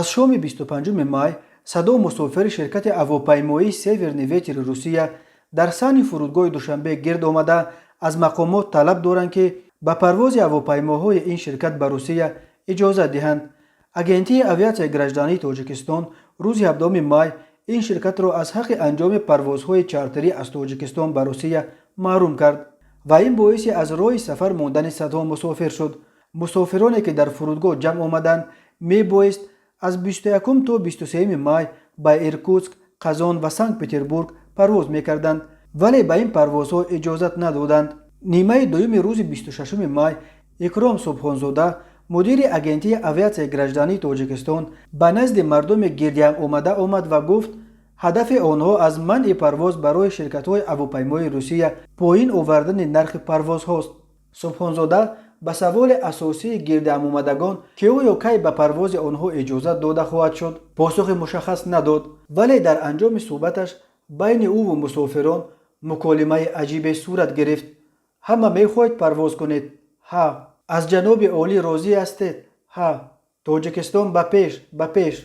Аз шоми 25 май садо мусофири ширкати ҳавопаймоии «Северный ветер» и Русия дар саҳни фурудгоҳи Душанбе гирд омада, аз мақомот талаб доранд, ки ба парвози ҳавопаймоҳои ин ширкат ба Русия иҷозат диҳанд. Агентии авиатсияи граждании Тоҷикистон рӯзи 17 май ин ширкатро аз ҳаққи анҷоми парвозҳои чартерӣ аз Тоҷикистон ба Русия маҳрум кард ва ин боиси аз роҳи сафар мондани садҳо мусофир шуд. Мусофироне, ки дар фурудгоҳ ҷамъ омаданд, мебоист аз 21 то 23 май ба Иркутск, Қазон ва Санкт Петербург парвоз мекарданд, вале ба ин парвозҳо иҷозат надоданд. Нимаи дуюми рӯзи 26 май Икром Субҳонзода, мудири Агентии авиатсияи граждании Тоҷикистон, ба назди мардуми гирдиҳам омада омад ва гуфт, ҳадафи онҳо аз манъи парвоз барои ширкатҳои ҳавопаймои Русия поин овардани нархи парвозҳост. Субҳонзода ба саволи асосии гирдиҳамомадагон, ки оё кай ба парвози онҳо иҷозат дода хоҳад шуд, посухи мушаххас надод, вале дар анҷоми суҳбаташ байни ӯву мусофирон муколимаи аҷибе сурат гирифт. Ҳама мехоҳед парвоз кунед? Ҳа. Аз ҷаноби олӣ розӣ ҳастед? Ҳа. Тоҷикистон, ба пеш, ба пеш!